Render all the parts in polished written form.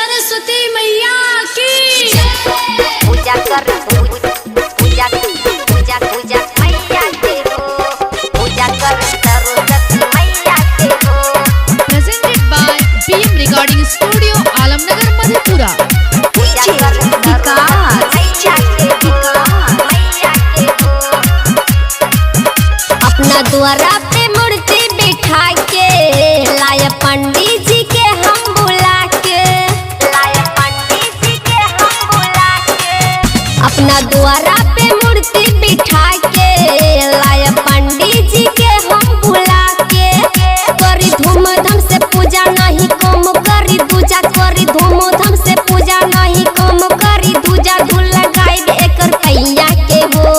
सरस्वती मैया की। पूजा कर पूजा पूजा पूजा मैया के हो, पूजा कर सरस्वती मैया के हो। Presented by PM Recording Studio, Alamnagar, Madhepura. पूजा कर मैया के हो, मैया के हो। अपना द्वारा पे मूर्ति बिठा के लाय पंडित जी के हम बुला के, लाय पंडित जी के हम बुला के। अपना द्वारा पे मूर्ति बिठा के लाय पंडित जी के हम बुला के, करी धूमधाम से पूजा नहीं कम करी दूजा, करी धूमधाम से पूजा नहीं कम करी दूजा, धूल लगाइब एकर पैया के हो,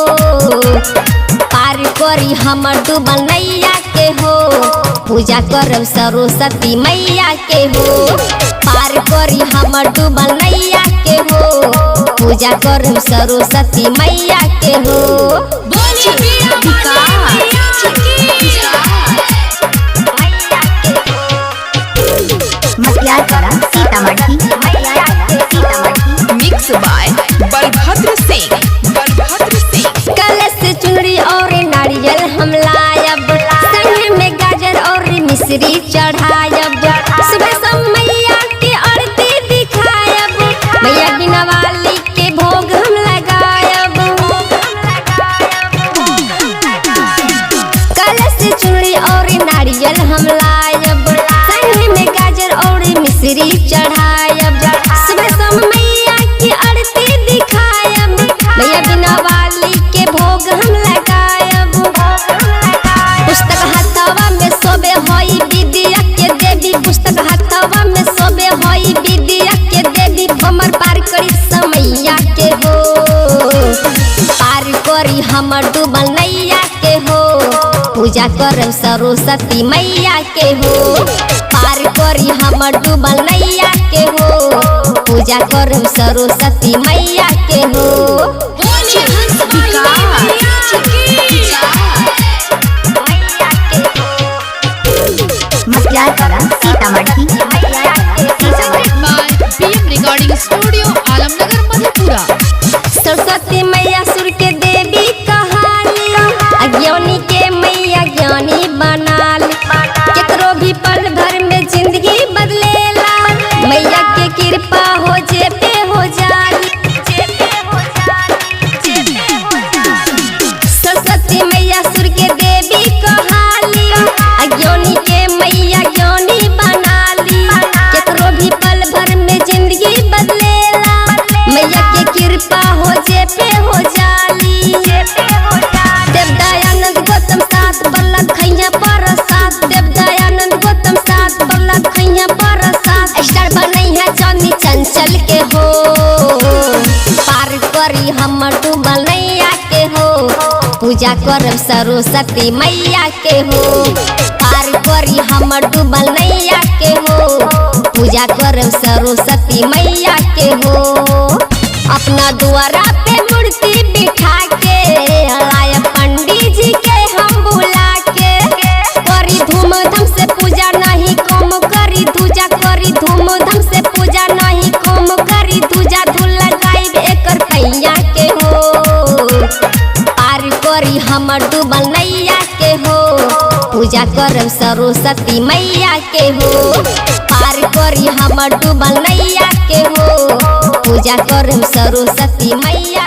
पार करी हमर डूबल नैया के हो, पूजा करब सरस्वती मैया के हो, पार करी हमर डूबल नैया के हो, पूजा करब सरस्वती मैया के हो। बोलिए वीणा वाली मैया की। मैया के हो, मटियार सीतामढ़ी, मैया के सीतामढ़ी। Mix by Balbhadra Singh, Balbhadra Singh. कलश चुनरी और नारियल हम लायब, संग में गाजर और मिश्री चढ़ायब, सुबह शाम मैया के आरती दिखायब, मैया बिना वाली के भोग हम लगायब। कलश चुनरी और नारियल हम लायब, संग में गाजर और मिश्री चढ़ायब, सुबह शाम मैया के आरती दिखायब, मैया बिना वाली के भोग हम लगायब। पुस्तक हथवा में सोबे होई विद्या के देवी, पुस्तक हथवा में सोबे होई विद्या के देवी, हमर पार करी समैया के हो, पार करी हमर डूबल नैया के हो, पूजा करब सरस्वती मैया के हो, पार करी हमर डूबल नैया के हो, पूजा करब सरस्वती मैया के हो। बोलिए हंस वाली मैया की। मैया के हो, मटियार सीतामढ़ी, मैया के Presented by PM Recording Studio, Alamnagar, Madhepura. Saraswati मैया सुर के देवी कहानी, अज्ञानी के मैया ज्ञानी बनाल, केकरो भी पल भर में जिंदगी बदलेला, मैया के कृपा हो जे पे हो जाली। सरस्वती मैया सुर के देवी कहाली, अज्ञानी के मैया ज्ञानी बनाली, केकरो भी पल भर में जिंदगी बदलेला, मैया के कृपा हो जे पे हो जाली। देव दयानंद गौतम साथ बल्लभ खैया पर साथ, देव दयानंद गौतम साथ बल्लभ खैया पर साथ, स्टार बनैया चांदी चंचल के हो, पार करी हमर डूबल नैया के हो, पूजा करब सरस्वती मैया के हो, पार करी हमर डूबल नैया के हो, पूजा करब सरस्वती मैया के हो। अपना द्वारा पे मूर्ति बिठा के लाय पंडित जी के हम बुला के, करी धूमधाम से पूजा नहीं कम करी दूजा, करी धूमधाम से पूजा नहीं कम करी दूजा, धूल लगाइब एकर पैया के हो, पार करी हमर डूबल नैया के हो, पूजा करब सरस्वती मैया के हो, पार करी हमर डूबल नैया के हो, पूजा करब सरस्वती मैया।